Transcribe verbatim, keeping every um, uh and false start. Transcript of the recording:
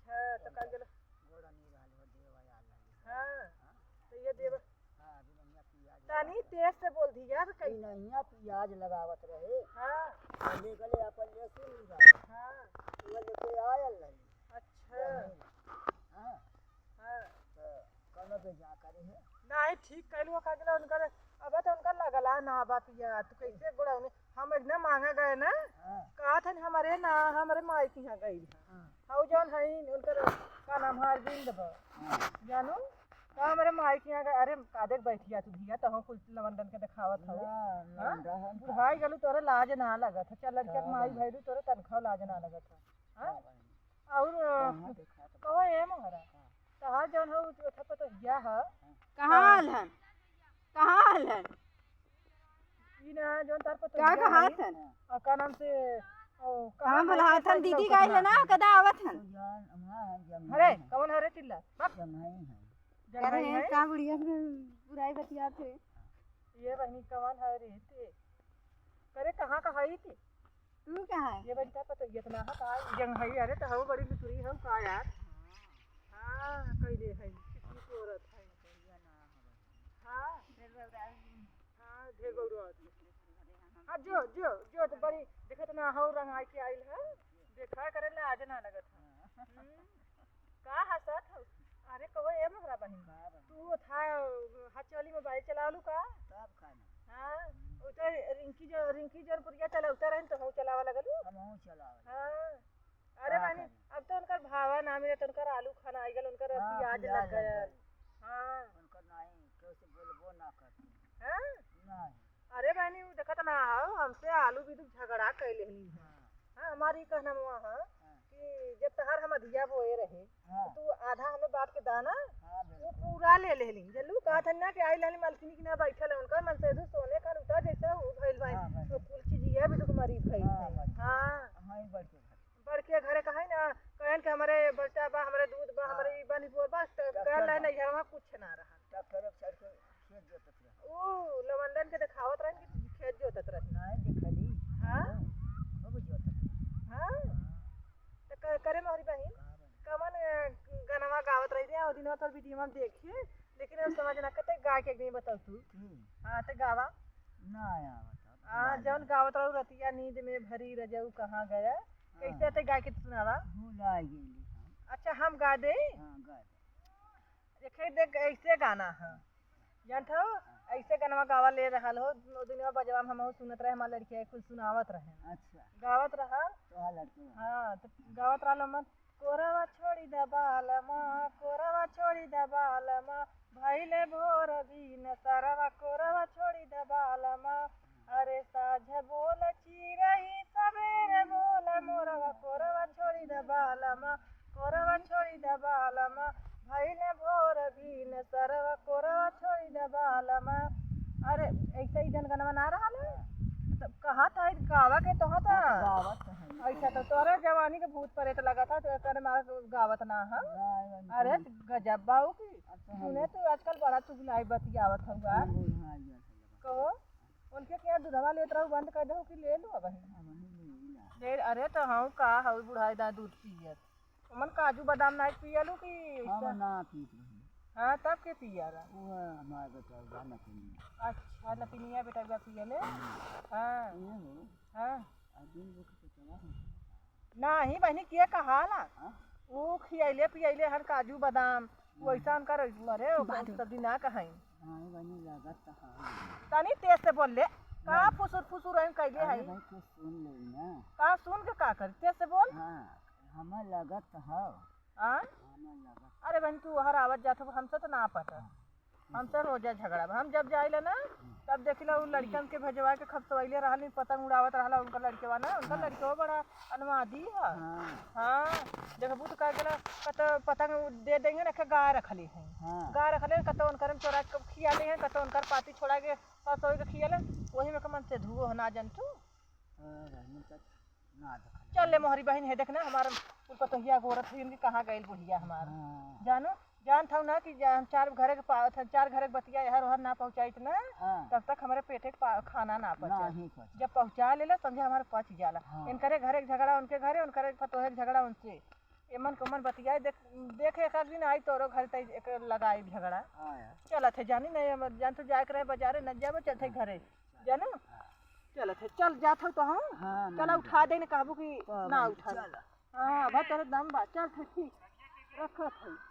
हाँ, तो का गेलो? गोड़ा नहीं रहल हो, देवा आल लगी। हाँ, हाँ? तो ये देवा। हाँ, अभी नहिया पियाज तनी लगावत तेज से बोल दी यार, ई कहीं। नहिया पियाज लगावत रहे। हाँ। आ ले गले अपन लहसुन निकाल। हाँ। वो लेके आयल रही। अच्छा। हाँ। हाँ। तो कौनो बेजा करे है? नहीं, ठीक कहलू, का गेलो उनकर, अब तो उनकर लगला ना बा पिया, तू कैसे गोड़ा उन्हें, हम एक ना मांगा गए ना, हाँ। कहा था हमारे ना, हमारे माई के यहाँ गई। हाँ। हऊ जौन है उनकर, का नाम है, अरविंद बा। हाँ। जानू, का हमारे माई के यहाँ गए, अरे का देख बैठिया तू धिया, तो हम कुल लवंडन के दिखावत हऊ। ना, हाँ? लवंडा है। बुढ़ाई गलू तोरे लाज ना लगत है, चल लड़के के हाँ, माई बहन। भैलू तोरे तनखा लाज ना लगत है। हाँ? हाँ, बहन। और, कहाँ देखा तो कहो ए मोहरा, हाँ। तहार जौन हो, जो था पतोहिया है। कहाँ हाँ। आल हन? कहाँ आल हन? ई ना, जौन तार पतोहिया का कहा है, थन? और का नाम से, ओ, कहाँ हाँ, भला है, हथन कैसे दीदी लौकत गइल ना? ना, कदा आवत हन? अरे, कौन हरे चिल्ला? बाप। जंघई है। जंघई करे है? का बुढ़िया बुराई बतियात है? ये बहनी कौन है रे ते? करे कहाँ का है ते? तू कहाँ है? ये बहनी का पतोहिया तो ना है, का जंघई, अरे तो हऊ बड़ी लुतुरी हऊ का यार? हाँ, कैले है, कितनी औरत है। हाँ। हाँ, ढेर गौरव आदमी। हाँ, जो, जो, जो, तो बड़ी, देखत ना हो, रंगाई के आइल है। देखा करे लाज ना लगत है। हम्म। का हंसत हो? अरे, कहो, ए मोहरा बहिन, का बहिन? तू था, हचौली मोबाइल चलावलू का? तब का ना। हाँ, उ तो रिंकी जो, रिंकी जौनपुरिया चलावता रहन, तो हम चलावा लगलू। हम हूँ चलावा। हाँ। अरे का बहनी, करी? अब तो उनकर भावा ना मिले, तो उनकर आलू खाना आई गल, उनकर हाँ, पियाज पियाज लग लग गयल। गयल। हाँ। उनकर नाई, केहू से बोलबो ना करती। हाँ? नहीं। अरे बहनी, उ देखत ना हो, हमसे आलू बिदुक झगड़ा कइ लेहनी है। हाँ। हाँ, हमारी कहना हुआ है हाँ। कि जब तहार हम अधिया बोए रहे, हाँ। तो तू आधा हमें बांट के दाना, हाँ, वो बिल्कुल। पूरा ले लेहली। जल्लू कहा था ना कि आई लाली मालकिनी की ना बैठल है, उनकर मन से दू सोने का लूटा जैसे हो भइल भाई। हाँ, भाई। तो कुल चीजिया बिदुक मरी भइल हाँ, है। भाई। हाँ। हाँ, ये बढ़ के घर। बड़के घरे कहे ना, कहन के हमरे बच्चा बा, हमरे दूध बा, हाँ। हमरे ई बा, निपोर बा, त डॉक्टर कहला बा। नहीं, यहाँ कुछ ना रहा। डॉक्टर एक साइड के खेत जोतत रहे। ऊ लवंडन के देखावत रहन कि खेत जोतत रहे। नहीं देखली। हाँ? वो, वो भी जोतत रहे। हाँ? हाँ। त क-, करे मोहरी बहिन, हाँ बहिन। कमन, अ, गनवा गावत रही रे, ओ दिनवा तोर वीडियो में देखी, लेकिन अब समझ ना कते गा के एक दिन बताऊ तू। हम्म। हाँ, त गावा। ना आवत अब, हाँ, भुला जौन गया। गावत रहू रतिया नींद में भरी रजऊ कहाँ गया, हाँ। कैसे ते गा के तू सुनावा? भुला गेली हम। अच्छा, हम गा दे? हाँ, गा दे। देखे, देख, ऐसे गाना है। हाँ। जानत हो? हाँ। ऐसे गनवा गावा ले रहल हो, ओ दिनवा बजवा में हमहू सुनत रहे, हमार लड़किया कुल सुनावत रहे। अच्छा। गावत रहा। तो हाँ, लड़की में। हाँ, तो गावत रहल हमन, कोरवा छोड़ी द बालमा, कोरवा छोड़ी द बालमा, भइले भोर बीन सरवा, कोरवा छोड़ी द बालमा। अरे साझ बोल चिरई, सबेरे बोल मोरवा, कोरवा छोड़ी द बालमा, कोरवा छोड़ी द बालमा, भइले भोर बीन सरवा, कोरवा छोड़ी द बालमा। अरे, ऐसे ही जनगणवा ना रहल है? हाँ। तो कहा था, गावा के तो था। हाँ, तो गावत तो है। ऐसा तो तोरे जवानी के भूत प्रेत लगा था, तो एकर मार गावत ना है। हाँ, अरे, गजब बाऊ की। अब तो हम सुने, तू आजकल बड़ा चुगलाई बतियावत हउआ। हम बूढ़ा आ गया था। कहो, उनके क्या दूधवा लेत रहू, बंद कर दो कि ले लो अब? अब हम ले ही ना। ले, अरे तो हम का हऊ बुढ़ाई दा दूध पियत। हमन काजू बादाम नाई पियलू कि हम ना पीत रही। हाँ, तब के पिया रहा? वो हमार बेटवा नतिनिया। अच्छा, नतिनिया बेटवा पियले? हम्म। हाँ। ये हो। हाँ। आ दिन वो के चला है। नाही बहिनी, के कहाला? हाँ? ऊ खियैले पियैले हन काजू बादाम, हाँ। वैसा उनकर, अरे, ओकर बाद में। सब्जी ना कहाई। नाही बहिनी, लागत त है। तनी तेज से बोल ले। का नाही। फुसुर फुसुर हम कैले अरे हई? भाई, कुछ सुन ले ना। का सुन के का करी? तेज से बोल। हाँ, हमें लागत है। हाँ? हमें लागत। अरे बहिनी, तू हर आवत जात हो, हमसे तो ना पटत। हाँ। हमसे रोजे झगड़ा बा। हम जब जाइला ना, हम्म। तब देखिला उ लड़कन के भेजवा के खपसवैले रहल, पतंग उड़ावत रहला उनकर लड़कवा ना, उनकर हाँ। लड़कवा बड़ा अनवादी है। हाँ। हाँ, देखबू तो का केला, कत पतंग दे देंगे ना, गाय रखले हैं। हाँ। गाय रखले, कत उनकर में चोरा के खिया ले हैं, कत उनकर पाती छोड़ा के खपसवै के खिया ले, वही में के मन से धुओ हो ना जन तू। अरे, हम तो ना देखल। चल ले मोहरी बहिन, हे देख ना, हमार कुल पतोहिया गोरत है, इनके कहाँ गइल बुढ़िया हमार। हाँ। जानो, जानत हऊ ना कि जा-, हम चार घरे के पा-, चार घरे के बतिया एहर ओहर ना पहुँचाइत ना, हाँ। तब तक हमरे पेटे के पा-, खाना ना पचे। नाही पचे। जब पहुँचा लेला, समझे हमारे पच जाला। हाँ। इनकरे घरे के झगड़ा उनके घरे, उनकरे पतोहे के झगड़ा उनसे। एमन कमन बतियाई, देख, देख एक आध दिन आई तोरो घर तई एक लगाई झगड़ा। हाँ यार। चलत है, जानी नहीं, हम जान तो जाए के रहे बाजारे, न जाबे, चलत है घरे। जानू? चलत है, चल जात हो तो हम। हाँ, चला, नहीं उठा दे, न कहबू कि कहबू ना कि उठा। चल। हाँ, अब तोरे दम बा, चल, ठीक, ठीक। रखत है।